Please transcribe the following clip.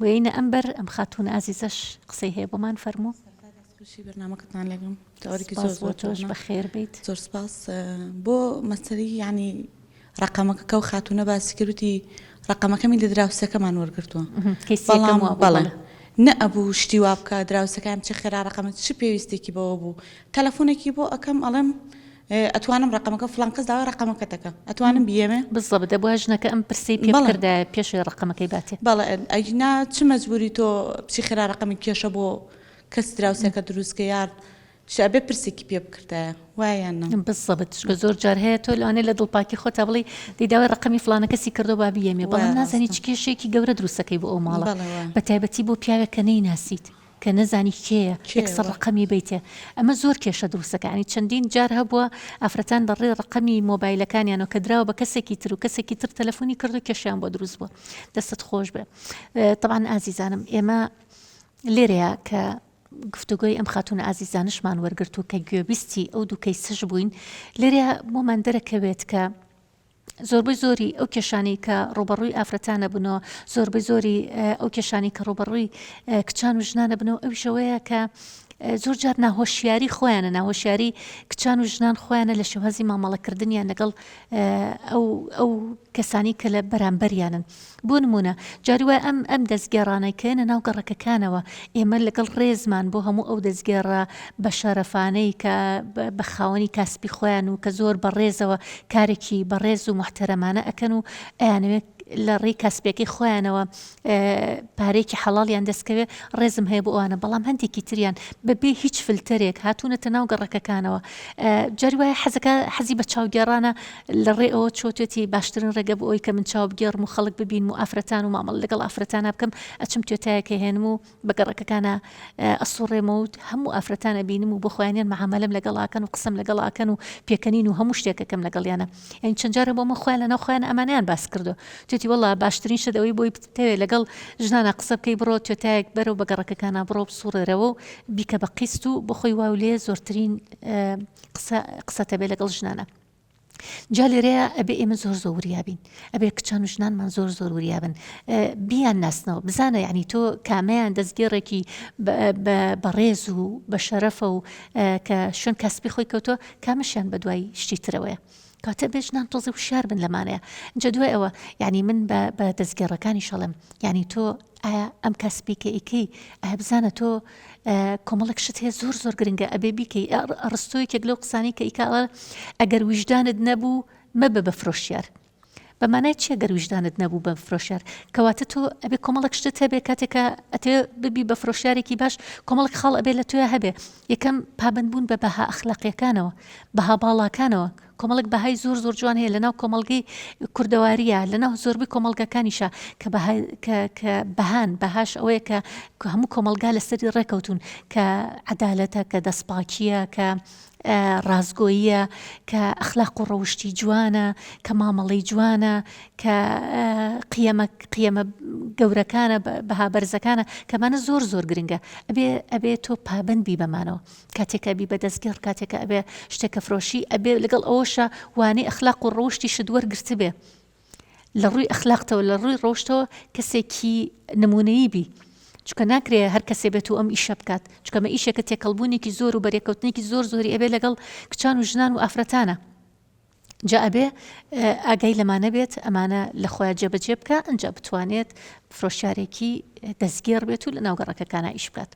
وێینە ئەم بەر ئەم خاتوونە ئازیزەش قسەی هەیە بۆمان فەرموو. سەرەتا دەست خۆشی بەرنامەکەتان لەگەم تەوەرێکی سپاس زۆر بۆ زۆر تۆش جوانە بەخێر بیت. زۆر سپاس بۆ مەسەلەی یانی ڕەقەمەکە کەو خاتوونە باسی کرد وتی ڕەقەمەکەمی لە دراوسێکەمان وەرگرتووە کەیسی یەکەم بەڵام وابوو بەڵێ بەڵێ. نەئەبوو شتی وا بکا دراوسێکەیان بچێ خێرا ڕەقەمە چ پێویستێکی بەوە بوو تەلەفۆنێکی بۆ ئەکەم ئەڵێم ئەتوانم ڕەقەمەکە فڵان کەس داوای ڕەقەمەکەت ئەکا ئەتوانم بیەمێ؟ بزەبت دەبوایە ژنەکە ئەم پرسەی پێ بەڵێ. بکردایە پێش ئەوەی ڕەقەمەکەی باتێ. بەڵێ ئەگینا چ مەجبوری تۆ بچی خێرا ڕەقەمی کێشە بۆ کەس دراوسێکە دروست کەی یان شتێ ئەبێ پرسێکی پێ بکردایە وایە یان نا؟ بزەبت چونکە زۆر جار هەیە تۆ لەوانەیە لە دڵپاکی خۆتا بڵێی دەی داوای ڕەقەمی فڵانە کەسی کردوە با بیەمێ وایە بەڵام نازانی ڕاستە. چ کێشەیەکی گەورە دروست ئەکەی بۆ ئەو ماڵە بەڵێ وایە. بەتایبەتی بۆ پیاوێک کە نەیناسیت. کە نەزانی کێیە کێیە یەکسەر وە. ڕەقەمی بەیتێ ئەمە زۆر کێشە دروستەکە یانی چەندین جار هەبووە ئافرەتان لە ڕێی ڕەقەمی مۆبایلەکانیانەوە کە دراوە بە کەسێکی تر و کەسێکی تر تەلەفۆنی کردو کێشەیان بۆ دروست بووە دەستت خۆش بێ تەبعەن ئازیزانم ئێمە لێرەیە کە گفتوگۆی ئەم خاتوونە ئازیزانشمان وەرگرت و کە گوێبیستی ئەو دوو کەیسەش بووین لێرەیە بۆمان دەرەکەوێت کە زۆربەی زۆری ئەو کێشانەی کە ڕووبەڕووی ئافرەتان ئەبنەوە، زۆربەی زۆری ئەو کێشانەی کە ڕووبەڕووی کچان و ژنان ئەبنەوە ئەویش ئەوەیە کە زۆر جار ناهۆشیاری خۆیانە، ناهۆشیاری کچان و ژنان خۆیانە لە شێوازی مامەڵەکردنیان لەگەڵ ئەو ئەو کەسانی کە لە بەرامبەریانن. بۆ نموونە جاری وایە ئەم ئەم دەستگێڕانەی کە یەنە ناو گەڕەکەکانەوە ئێمە لەگەڵ ڕێزمان بۆ هەموو ئەو دەستگێڕە بەشەرەفانەی کە بە خاوەنی کاسپی خۆیان و کە زۆر بە ڕێزەوە کارێکی بەڕێز و موحتەرەمانە ئەکەن و ئەیانەوێت لە ڕێی کاسپیەکەی خۆیانەوە پارەیەکی حەڵاڵیان دەستکەوێ ڕێزم هەیە بۆ ئەوانە بەڵام هەندێکی تریان بەبێ هیچ فلتەرێک هاتوونەتە ناو گەڕەکەکانەوە جاری وایە حەزەکە حەزی بە چاوگێڕانە لە ڕێ ئەوە چۆتێتی باشترین ڕێگە بۆ ئەوی کە من چاو بگێڕم و خەڵک ببینم و ئافرەتان و مامەڵە لەگەڵ ئافرەتانا بکەم ئەچم توێتایەک ئەهێنم و بە گەڕەکەکانا ئەسوڕێمەوە و هەموو ئافرەتان ئەبینم و بۆ خۆیانیان مەعامەلەم لەگەڵ ئەکەن و قسەم لەگەڵ ئەکەن و پێکەنین و هەموو شتێک ئەکەم لەگەڵیانا یانی چەند جارە بۆ من خۆیان لەناو خۆیان ئەمانەیان باس کردووە توێتی وەڵا باشترین شت ئەوەی بۆی بتەوێ لەگەڵ ژنانا قسە بکەی بڕۆ توێتایەک بەرەو بە گەڕەکەکانا بڕۆ بسوڕێرەوە و بیکە بە قیست و بۆ خۆی واو لێ زۆرترین قسە قسەتە بێ لەگەڵ ژنانا. جا لێرەیە ئەبێ ئێمە زۆر زۆر وریا بین ئەبێ کچان و ژنانمان زۆر زۆر وریا بن بیان ناسنەوە بزانە یعنی تۆ کامەیان دەستگێڕێکی بەڕێز و بە شەرەفە و کە شوێن کاسپی خۆی کەوتووە کامەشیان بە دوای شتی ترەوەیە کاتە بێ ژنان تۆزێ وشیار بن لەمانەیە جا دوای ئەوە یعنی من بە دەستگێڕەکانی شەڵێم یعنی تۆ ئایا ئەم کاسپی کە ئیکەی ئایا بزانە تۆ کۆمەڵێک شت هەیە زۆر زۆر گرنگە ئەبێ بیکەی ئەڕستۆ یەکێک لەو قسانەی کە ئیکا ئەڵێ ئەگەر ویژدانت نەبوو مەبە بە فرۆشیار بە مانای چیە گەر ویژدانت نەبوو بە فرۆشیار کەواتە تۆ ئەبێ کۆمەڵێک شتت هەبێ کاتێک کە ئەتەوێ ببی بە فرۆشیارێکی باش کۆمەڵێک خاڵ ئەبێ لە تۆیا هەبێ یەکەم پابەندبوون بە بەها ئەخلاقیەکانەوە بەها باڵاکانەوە کۆمەڵێک بەهای زۆر زۆر جوان هەیە لەناو کۆمەڵگەی کوردەواریە لەناو زۆربەی کۆمەڵگەکانیشا کە بەها کە کە بەهان بەهاش ئەوەیە کە هەموو کۆمەڵگا لەسەری ڕێکەوتون کە عەدالەتە کە دەستپاکیە کە ڕاستگۆییە کە ئەخلاق و ڕەوشتی جوانە کە مامەڵەی جوانە کە قیەمە قیەمە گەورەکانە بەها بەرزەکانە کەمانە زۆر زۆر گرنگە ئەبێ ئەبێ تۆ پابند بی بەمانەوە کاتێک کە ئەبی بە دەستگێڕ کاتێک کە ئەبێ شتێکە فرۆشی ئەبێ لەگەڵ ئەوەشا وانەی ئەخلاق و ڕەوشتیشت وەرگرتبێ لە ڕووی ئەخلاقتەوە لە ڕووی ڕەوشتەوە کەسێکی نمونەیی بی چونکە ناکرێ هەر کەسێ بێت و ئەم ئیشە بکات چونکە ئەمە ئیشێکە تێکەڵبوونێکی زۆر و بەرێکەوتنێکی زۆر زۆری ئەبێ لەگەڵ کچان و ژنان و ئافرەتانە جا ئەبێ ئاگای لەمانە بێت ئەمانە لە خۆیان جێبەجێ بکە ئەجا بتوانێت فرۆشیارێکی دەستگێڕ بێت و لە ناو گەڕەکەکانە ئیش بکات.